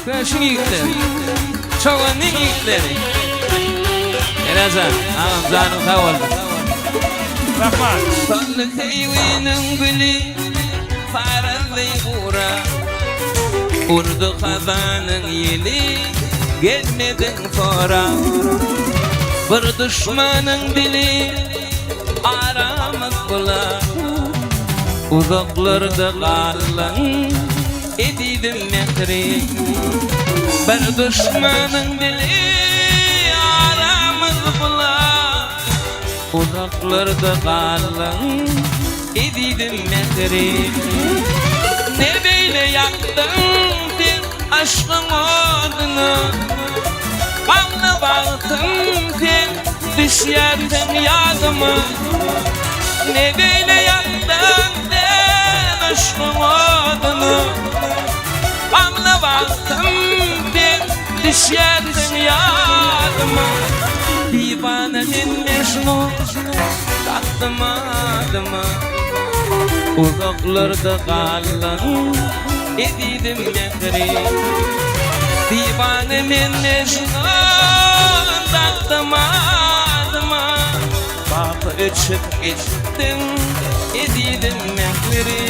Köşüň ýigitleri. Çoganyň ýigitleri. Enejan, agam janyň sag bolsun. Rahmat. Soldy söýginiň güli Sarazdy gura. Urdy hazanyň ýeli Gelmediň sorap. Bir duşmanyň dili Aramyz bula. Uzaklarda galdyň Ezizim mähri. Bir duşmanyň dili Aramyz bula. Uzaklarda galdyň Ezizim mähri. Ne beýle ýakdyň sen aşkyň oduny Gamly bagtym sen düşýärsiň ýadyma. Ne beýle ýakdyň sen yşkyň oduny Gamly wagtym sen düşýärsiň ýadyma Diwana men Mejnun dakdym adyma Uzaklarda galdyň ezizim mähri Diwana men Mejnun dakdym adyma Baky öçüp gitdiň ezizim mähri.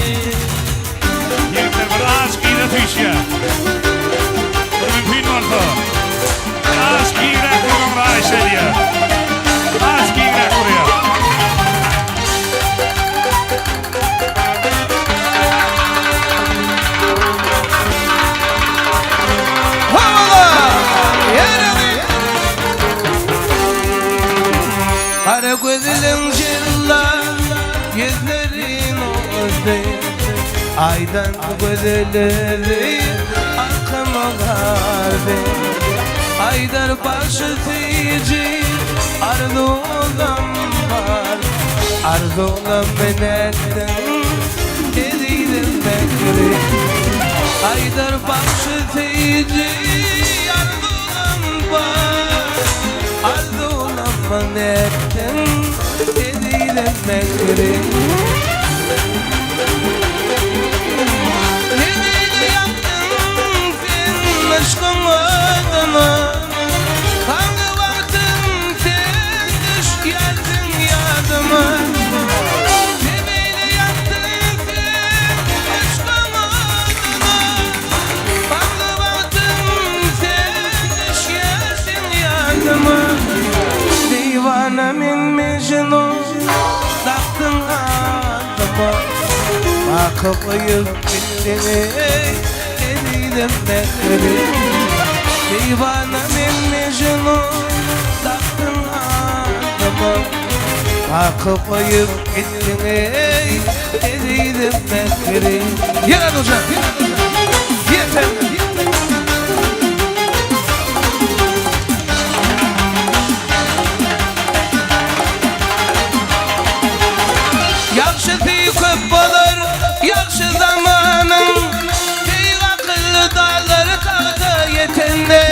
Ýigitler bir azjyk yza süýşýär. Bir mümkin bolsa bir azjyk giňräk durmagyňyzy haýyş edýär. Azjyk giňräk durýar. Gara gözleň jella Ýüzleri nurdy Aýdan gözelleri Arkama gardy Aýdar bagşy süýji Arzuwlam bar Arzuwlam etdiň Ezizim mähri Aýdar bagşy süýji Arzuwlam bar Arzuwlam etdiň Ezizim mähri Neneýde ýakdyň sen yşkyň oduny Taňňy wagtym sen düşýärsiň ýadyma Neneýde ýakdyň sen yşkyň oduny Taňňy wagtym sen düşýärsiň ýadyma Diwana men Mejnun Dakdyň adyma Baky goýup gitdiň eý Ezizim mähri Diwana men Mejnun Dakdyň adyma Baky goýup gitdiň eý Ezizim mähri Ýene duşar Ýeter Ýagşysy köp bolar ýagşy zamanyň, Beýik akyldarlar tagta ýetende.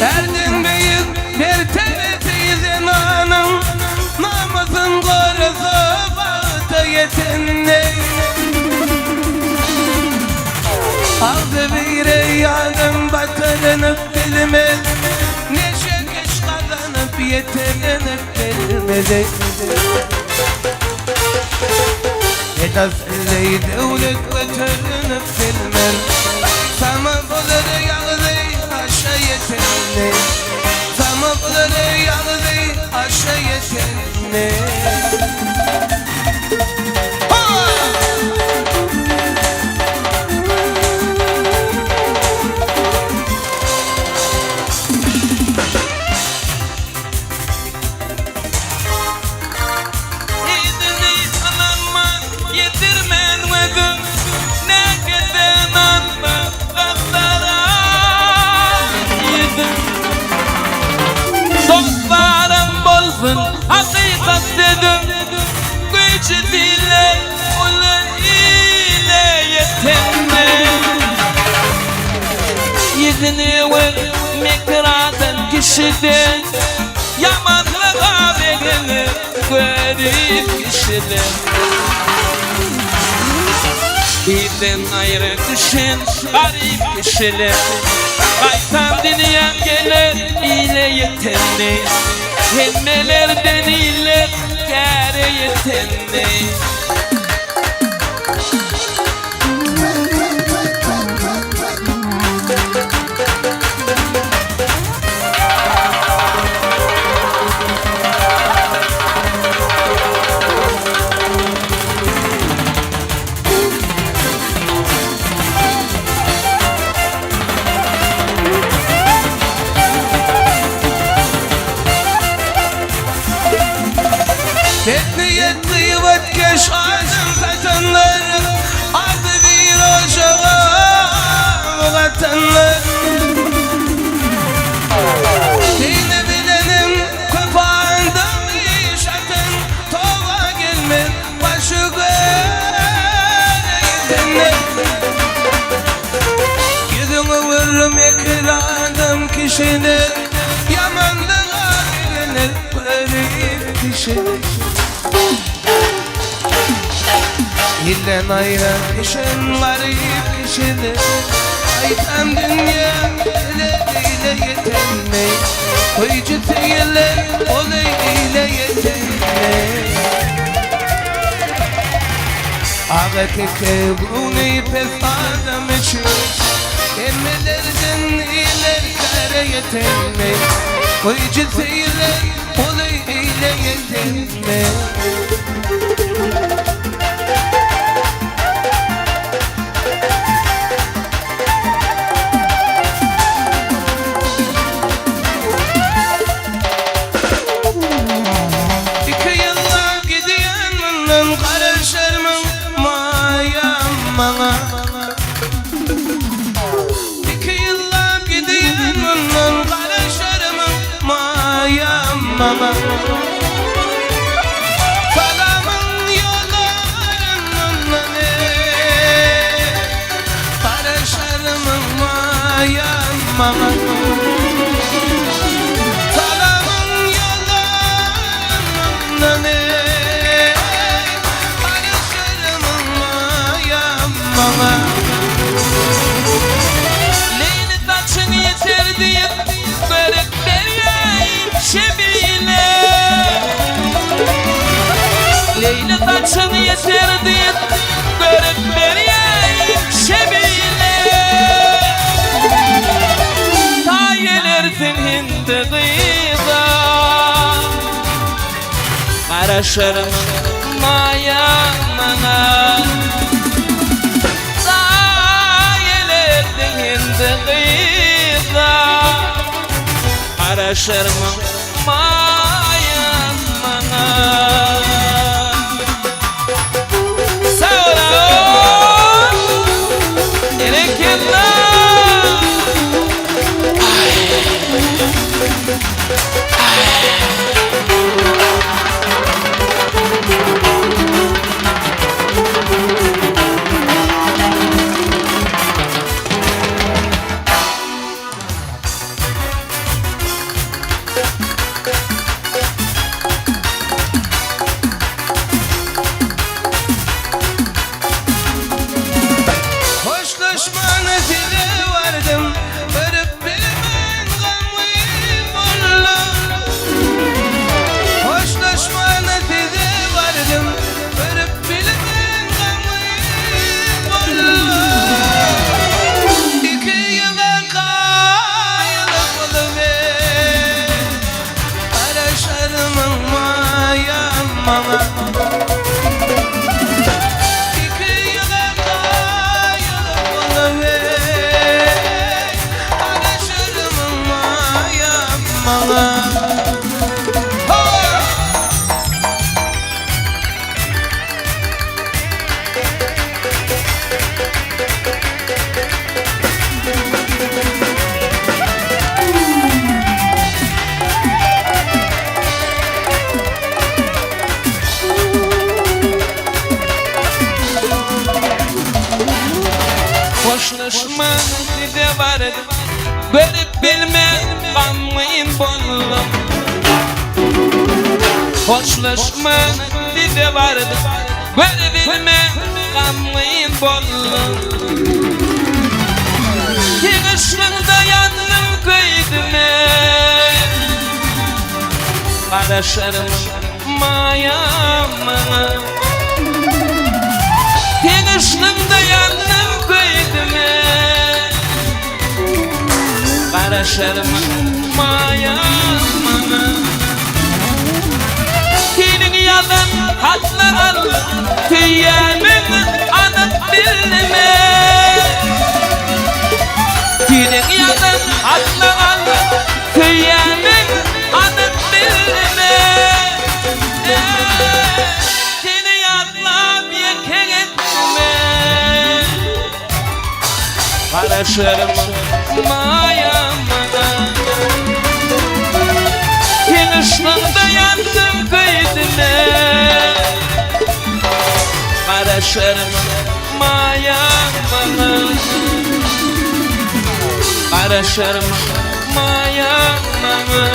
Ärden beýik mertebesi zenanyň, Namysyn gorasa bagta ýetende. Agzybire ýanym batyrynyp bilmez, Neşekeş gazanyp ýetelenip bilmez. Pedasly döwlet göterilip bilmez, Sama bolar ýagdy aşa ýetende, Sama bolar ýagdy aşa ýetende. Yzyny ynanman ýetirmen özüm Näkese ynanma gaddara ýüzüm Dostlaram bolsun hakykat sözüm Güýji dile uly ile ýetende Ýüzüni öwür mekir adam kişiden Ýamanlyga begenir görip kişiler. Ilden aýry düşen garyp kişiler, Gaýtam dünýäm geler ile ýetende, Hemmelerden iller käre ýetende. Betniýet gyýbatkeş adam satanlar Ady bir ojaga gatanlar Seni bilenim köp adam iş atan Toba gelmez başy göre ýetenler Ýüzüňi öwürme mekir adam kişiler Ýamanlyga begenir görip kişiler Ilden aýra düşen garyp kişiler Gaýtam dünýä ile ile ýetenmi Güýji söýenler ol ile ýetenmi Aga teke göwni pes adam üçin Hemmelerden iler käre ýetenmi Güýji söýenler ol ile ýetenmi. Iki ýyllap gidýän mundan garaşarmyň maýam maňa Iki ýyllap gidýän mundan garaşarmyň maýam maňa Salamyň ýolaryn mundan eý Garaşarmyň maýam maňa Salamyň ýollaryn mundan eý Garaşarmyň maýam maňa. Leýli saçyň ýeter diýip, Görüp berýäýin şebile. Leýli saçyň ýeter diýip, Görüp berýäýin şebile. Taý elersiň hindi gyza. Garaşarmyň maýa maňa. Taý elersiň hindi gyza. Garaşarmyň maýa maňa. Sag boluň. Berekella. Hoşlaşmany size bardym, Görüp bilmän gamgyn boldum. Hoşlaşmany size bardym, Görüp bilmän gamgyn boldum. Iki ýyla gaýylyp bolup Garaşarmyň maýam maňa. Iki ýyla gaýylyp bolup Garaşarmyň maýam maňa. Hoşlaşmak size vardı Görüp bilmem gamgyn boldum Hoşlaşmak size vardı Görüp bilmem. gamgyn boldum. Seň yşgyňda ýandym köýdüm Garaşarmyň maýam maňa. Seň yşgyňda ýandym köýdüm Garaşarmyň maýam maňa. Seniň ýazan hatlaryň söýýäniň anyk bilme. Seniň ýazan hatlaryň söýýäniň anyk bilme. Seni ýatlap ýeke gitme. Garaşarym maýa maňa. Seň yşgyňda ýandym köýdüm Garaşarym maýa maňa. Garaşarym maýa maňa.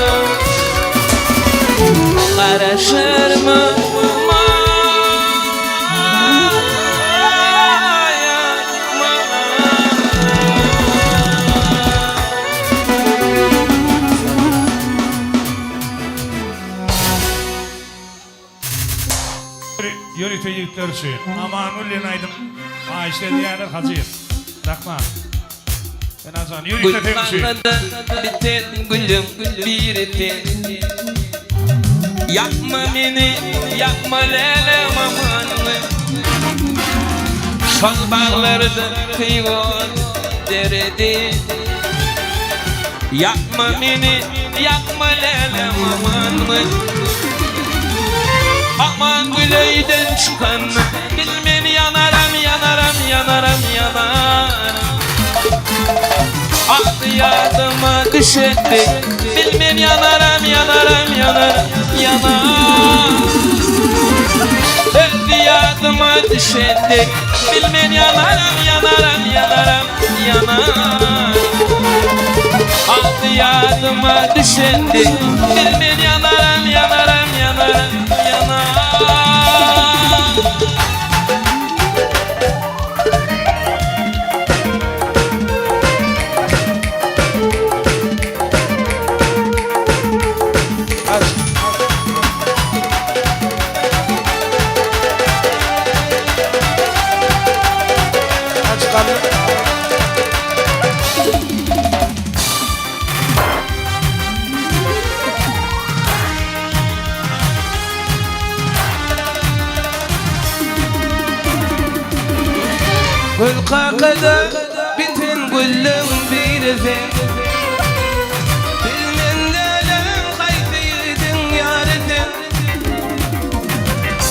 Garaşarym maýa Ýörite ýigitler üçin Amanguly diýen aýdym haýyşt edýärler Hajyýew. Rahman. Senajan ýörite seň üçin. Gül biten gülüň biri sen. Ýakma meni, ýakma lälem amanly. Şol baglarda kyýgol deredi. Ýakma meni, ýakma lälem amanly. Aman gül öýden çykanda bilmen ýanaram, ýanaram, ýanaram, ýanaram. Ady ýadyma düşende bilmen ýanaram, ýanaram, ýanaram, ýanaram. Özi ýadyma düşende bilmen ýanaram, ýanaram, ýanaram, ýanaram. Ady ýadyma düşende bilmen ýanaram, ýanaram, ýanaram, ýanaram. Gül kakada biten gülleň biri sen. Bilmen dälem haýsy ýigidiň ýary sen.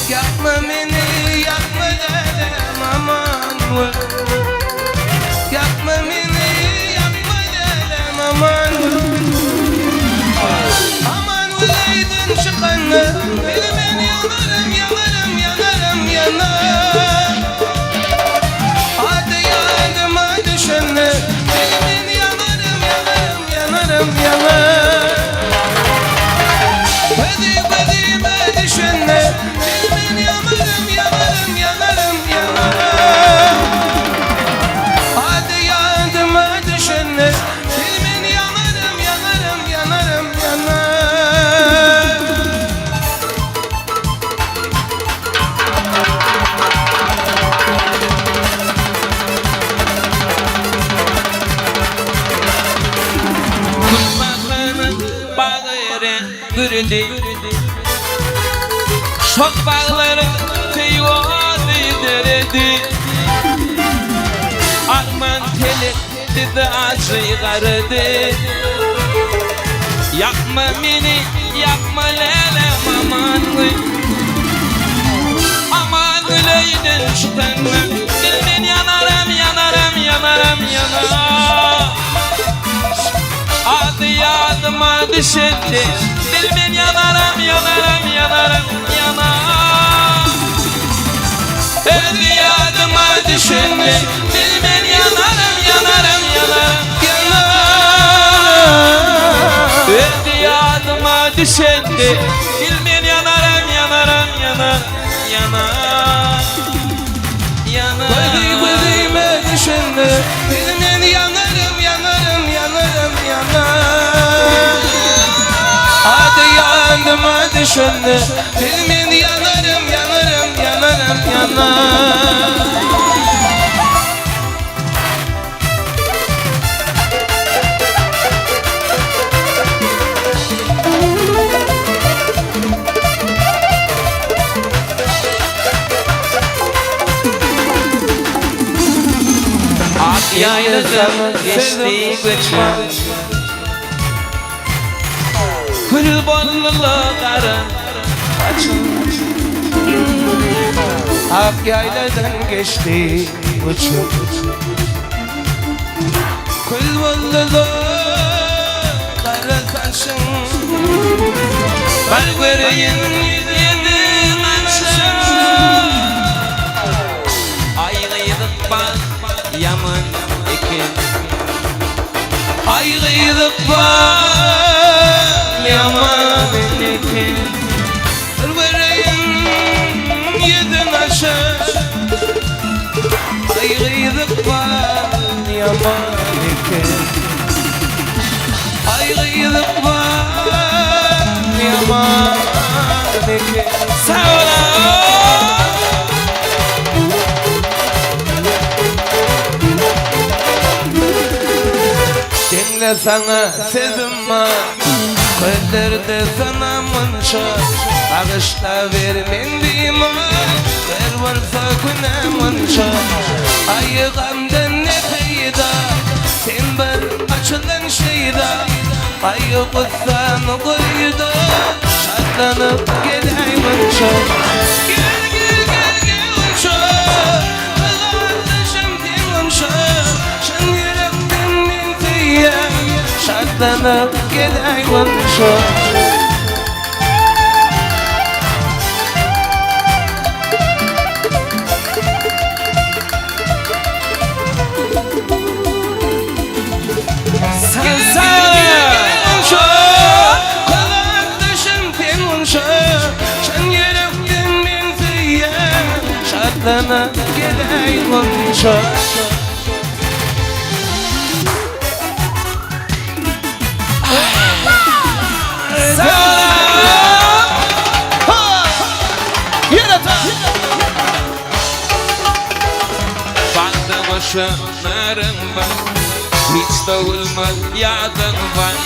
Ýakma meni ýakma dälem aman bol. Ýakma meni ýakma dälem aman bol. Aman bol öýden çykanda bilmen ýanarym ýanarym ýanarym ýanar. Ady ýadyma düşende bilmen ýanarym ýanarym ýanarym ýanar. Gözi gözüme düşende bilmen ýanarym ýanarym ýanarym ýanar. Ady ýadyma düşende bilmen ýanarym ýanarym ýanarym ýanar. Gülbagynyň bagyry gürüdi. Şol baglaryň söýgi deredi. Arman telek bizi ajy garady. Ýakma meni, ýakma lälem amanly. Aman öýden çykanda bilmen ýanaram, ýanaram, ýanaram, ýanar. Ady ýadyma düşende bilmen ýanaram, ýanaram, ýanaram, ýanar. Özi ýadyma düşende bilmen ýanaram, ýanaram, ýanaram, ýanar. Özi ýadyma düşende bilmen ýanaram, ýanaram, ýanar, ýanar. Ýanar. Yüzünden yanarım yanarım yanarım yanar Hadi yandım hadi şöyle Bilmen yanarım yanarım yanarım yanar Ak ýaýladan geçdi göçme Kül bolly gara saçym. Ak yayladan geçti uçup Kül boldy gara saçyň Bir göreýin ýüzüňi açyp. Aý gyz ykbal ýaman eken. Aý gyz ykbal ýaman eken. Bir göreýin ýüzüň açyp. Aý gyz ykbal ýaman eken. Aý gyz ykbal ýaman eken. Sag boluň! Diňle saňa sözüm bar, Köllerde sana munça, Bagyşla ber men bimar, Ber bolsa günä munça. Aý gamdan ne peýda, Sen bir açylan şeýda, Gaýgy-gussany goý-da, Şatlanyp geläý munça. Gel, gel, gel, gel munça, Gyzardyşym sen munça, Çyn ýürekden men söýýän, Şatlanyp geläý munça. Bagda goşa naryň bar, Hiç sowulmaz ýadyň bar,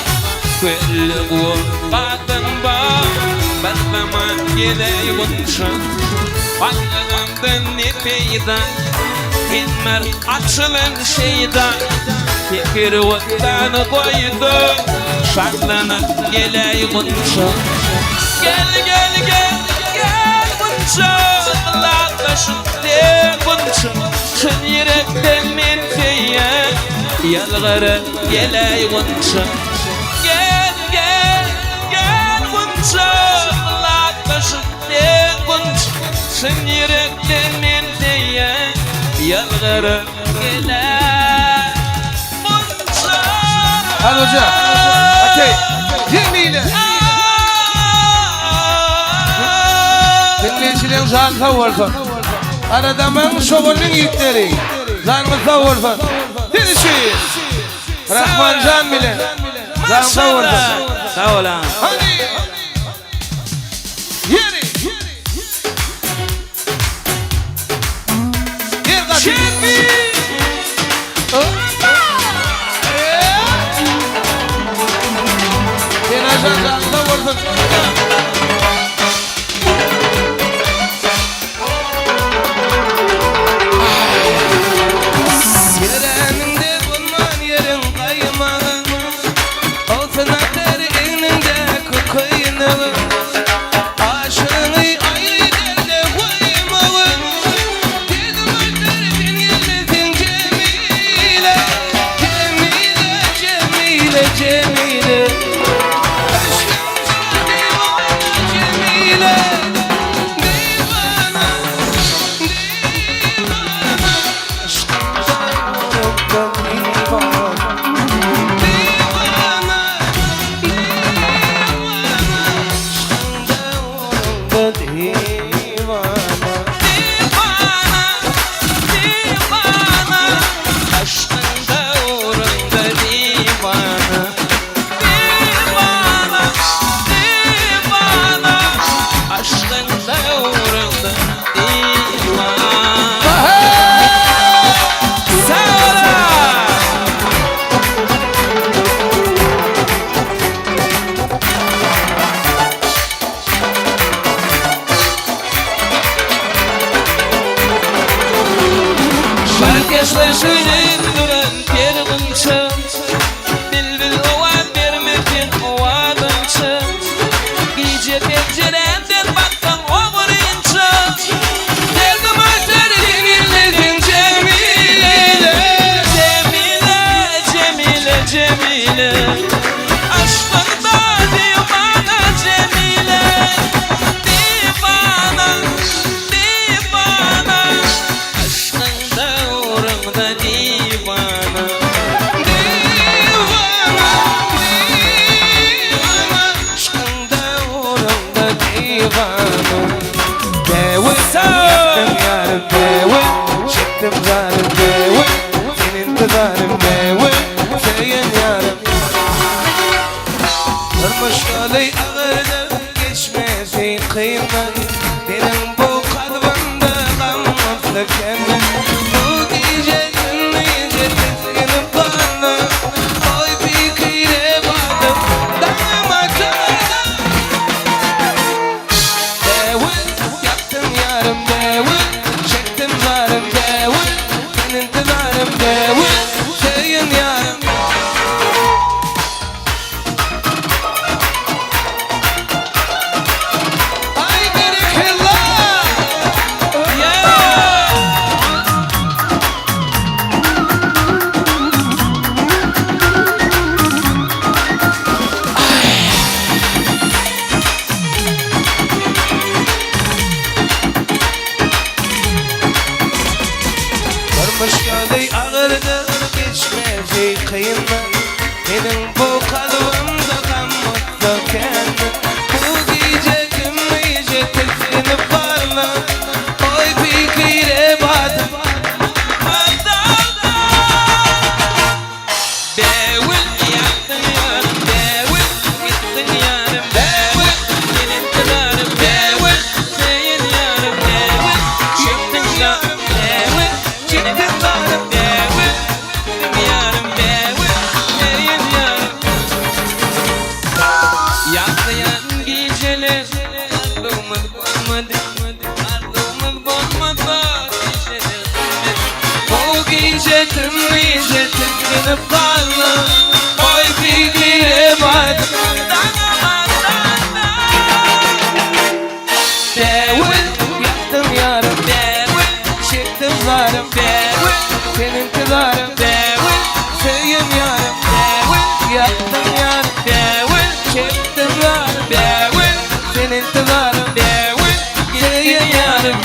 Kölli gubadyň bar, Bir zaman geleý gunça. Baýlygymdan ne peýda, Sen bir açylan şeýda, Pikir otdan goýdy, Şatlanyp geleý gunça. Gel, gel, gel, gel gunça, Gylaklaşyp sen gunça, Çyn ýürekden men söýýän, Ýylgyryp geleý gunça. Gel, gel, gel gunça, Gylaklaşyp sen gunça, Çyn ýürekden men söýýän, Ýylgyryp geleý gunça. Hadi hoca. Okey. Jemile. Diňleýjileň jany sag bolsun. Aradamyň şogunyň ýigitleri. Janyňyz sag bolsun. Siz üçin. Rahmanjan bilen. Janyň sag bolsun. Sag boluň. Hadi. Ýeri. Ýer gaty. Senajan janyň sag bolsun. Ýeräniňde bolman ýeriň gaýmagy, Olsun atar egniňde. Gülüp duran ter gunça, Bilbil owaz bermesin owazyňça. Gije penjirämden baksaň ogrynça, Derdim öter ýeňillesin Jemile. Jemile, Jemile, Jemile, Aşkyňda diwana Jemile. Diwana, diwana, Aşkyňda ugruňda diwana. Diwana, diwana, Aşkyňda ugruňda diwana. Däwe, ýakdym ýarym däwe, Çekdim zarym däwe, Sen intizarym däwe, Söýen ýarym. Durmuş ýoly agyrdyr, geçmesi kyndyr, Meniň bu kalbymda gam otly kendir. Bu gije gündizi tisginip galdym, Oý pikire batyp, daňym atyrdy. Däwe, ýakdym ýarym däwe, Çekdim zarym däwe, Sen intizarym däwe, Söýen ýarym. Aý berekella! Durmuş ýoly agyrdyr, geçmesi kyndyr, Meniň bu kalbymda gam otda kändir. Bu gije gümmeje tisginip galdym, Oý pikire batyp, Bägül ýakdyň ýarym bägül, Gitdiň ýarym bägül, Men intizarym bägül, Söýen ýarym bägül, Çekdiň zarym bägül, Çekdiň zarym bägül, Gitdiň ýarym bägül, Söýen ýarym. Ýatlaýan gijeler arzuwymyz bolmady, Arzuwymyz bolmasa gijeler gymmat. Bu gije tümmeje tisginip galdym, Oý pikire batyp, Däwül, ýakdym ýarym Bägül, Çekdim zarym bägül, Sen intizarym bägül, Söýen ýarym bägül, Ýakdym ýarym bägül, Çekdim zarym bägül, Sen intizarym bägül, Söýen ýarym.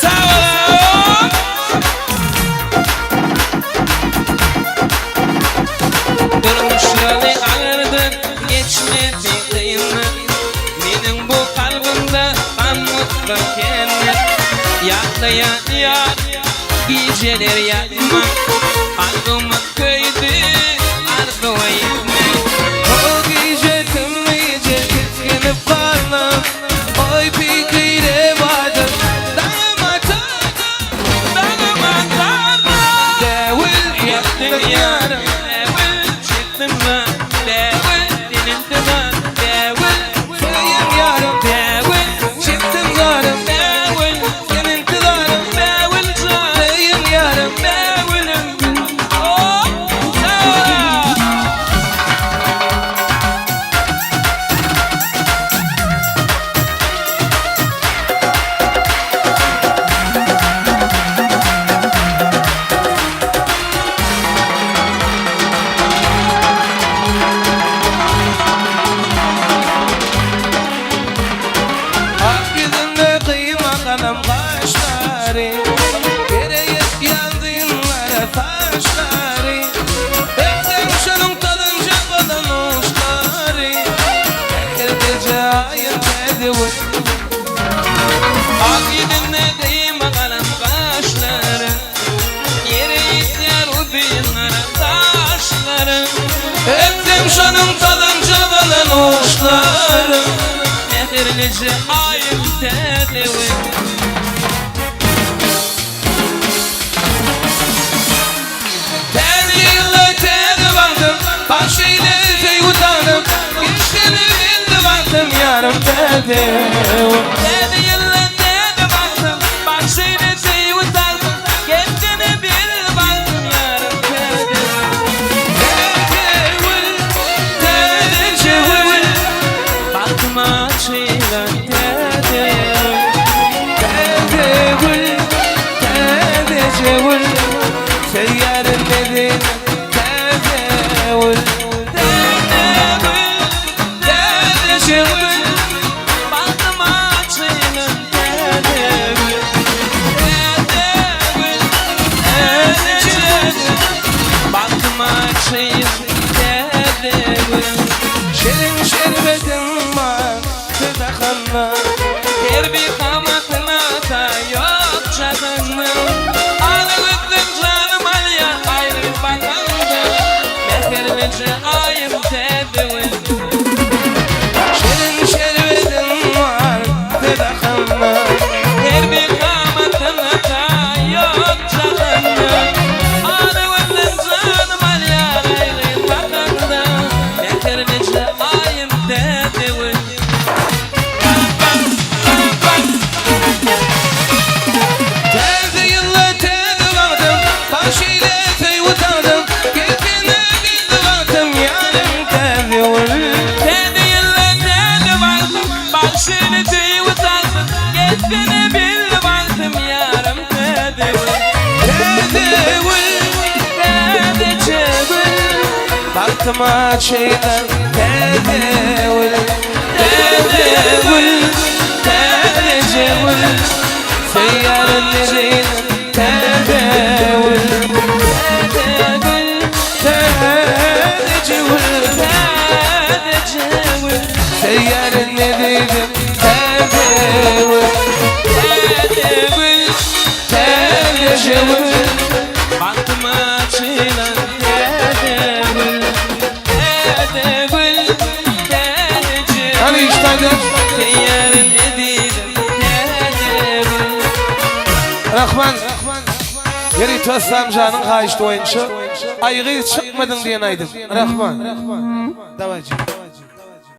Sag boluň! Durmuş ýoly agyrdyr, geçmesi kyndyr. Meniň bu kalbymda gam otlar kändir. Ýatlaýan ýar, gijeler ýatma. Kalbymyz köýdi, arzuwa ýetme. Bu gije tümmeje tisginip galdym, Oý pikire batyp, Daňym atyrdy, Daňym atardy. Däwül, Ýakdyň ýakdym ýarym, ýarym bägül, çekdim zar, bägül, sen intizar, bägül, Söýen ýarym bägül, Çekdim zarym bägül, Sen intizarym bägül jan, Söýen ýarym bägülüm. Oh, sag boluň! Ak ýüzünde gyýma galam gaşlary, Gereýip ýandynlara saçlary, Öpseň şonuň tolunja bolan uşlary, Ähirdeje aýyň täze gün. Ak ýüzünde gyýma galam gaşlary, Ýere ýetýär uzynlara saçlary, Öpseň şonuň tolunja bolan uşlary, Mähirlije aýyň täze gün. Täze ýylda täze bagtym, Bagş eýle söýgi tanym, Geçdimi bildi bagtym ýarym täze gün. Täze ýylda täze bagtym, Bagş eýle. gül Bagtyma açyl täze gül Şirin şerbetin bar söz akanda Her bir kamatyna ta ýok jahanda Ala gözlüň janym alýar aýry bakanda Mähirlije aýym täze gül Şirin şerbetin bar söz akanda Her bir kamatyna ta ýok jahanda Ala gözlüň janym alýar aýry bakanda Mähirlije aýym täze gül Täze ýylda täze bagtym, Baş ile söýgi tagtym, Gelsene bildi bagtym, ýarym täze gül. Täze ýylda täze bagtym, Baş ile söýgi tagtym, Gelsene bildi bagtym, ýarym täze gül. Täze gül, Täzeçe gül, Bagtyma çylan täze gül. Täze gül, täzeçe gül, Söýýärin meni täze gül. Täze gül, Täzeçe gül, täzeçe gül, Söýýärin meni täze gül. Täze gül, Täzeçe gül. Bagtyma çylan täze gül, Täze gül, täzeçe Hany işdäden. Söýýärin ezizim täze gül. Rahman. Ýeri Toslamjanyň haýyşty boýunça Aý gyz çykmadyň diýen aýdym. Rahman. Dawajy.